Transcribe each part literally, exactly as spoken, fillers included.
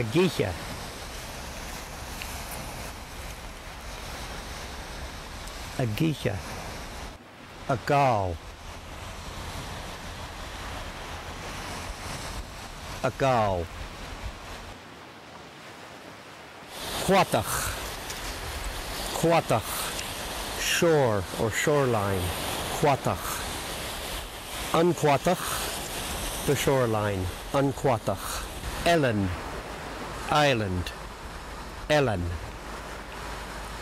Ag ithe. Ag ithe. A' gabhail. A' gabhail. Cuadach. Cuadach. Shore or shoreline. Cuadach. An cuadach. The shoreline. An cuadach. Eilean. Island. Eilean.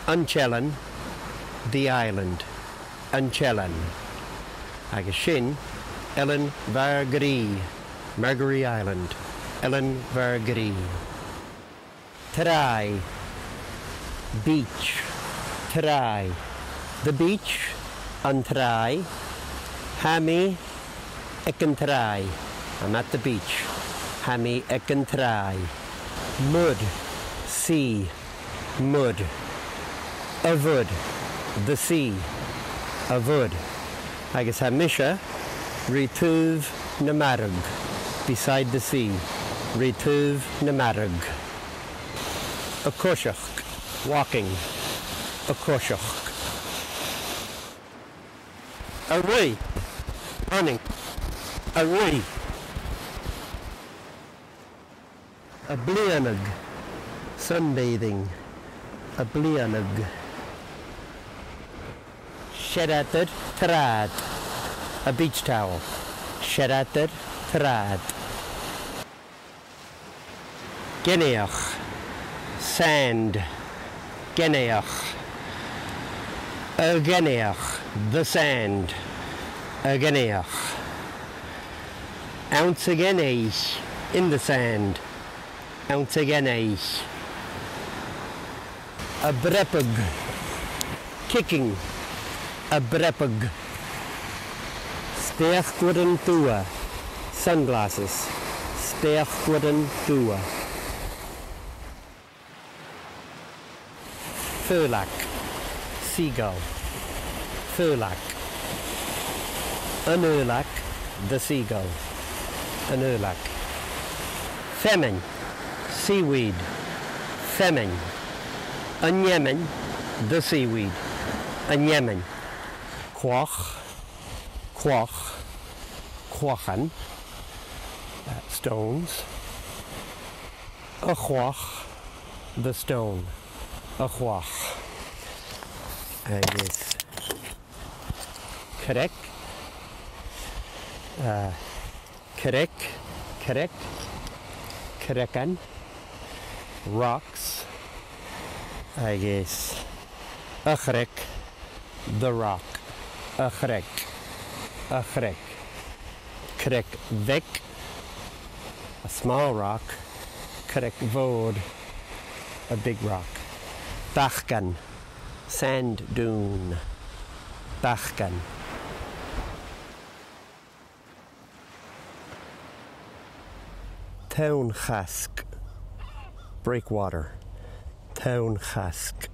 An t-eilean. The island. An t-eilean. Agus sin Eilean Mhargaree, Margaree Island. Eilean Mhargaree. Tràigh. Beach. Tràigh. The beach. An tràigh. Tha mi aig an tràigh. I'm at the beach. Tha mi aig an tràigh. Muir. Sea. Muir. A' mhuir. The sea. A' mhuir. Agus tha mise ri taobh na mara. Beside the sea. Ri taobh na mara. A' coiseachd. Walking. A' coiseachd. A' ruith. Running. A' ruith. A' bliadhnadh. Sunbathing. A' bliadhnadh. Seadair tràghad. A beach towel. Seadair tràghad. Gainmheach. Sand. Gainmheach. A' ghainmheach. The sand. A' ghainmheach. Anns a' ghainmheach. In the sand. Anns a' ghainmheach. A' breabadh. Kicking. A' breabadh. Speuclairean dubha. Sunglasses. Speuclairean dubha. Faoileag. Seagull. Faoileag. An fhaoileag. The seagull. An fhaoileag. Feamainn. Seaweed. Feamainn. An fheamainn. The seaweed. An fheamainn. Clach. Clach. Clachan. Uh, stones. A' chlach. The stone. A' chlach. Agus creag. Uh, creag. Creag. Creagan. Rocks. Agus a' chreag. The rock. A' chreag. A' chreag. Creag bheag. A small rock. Creag mhòr. A big rock. Bacan. Sand dune. Bacan. Tonn-chasg. Breakwater. Tonn-chasg.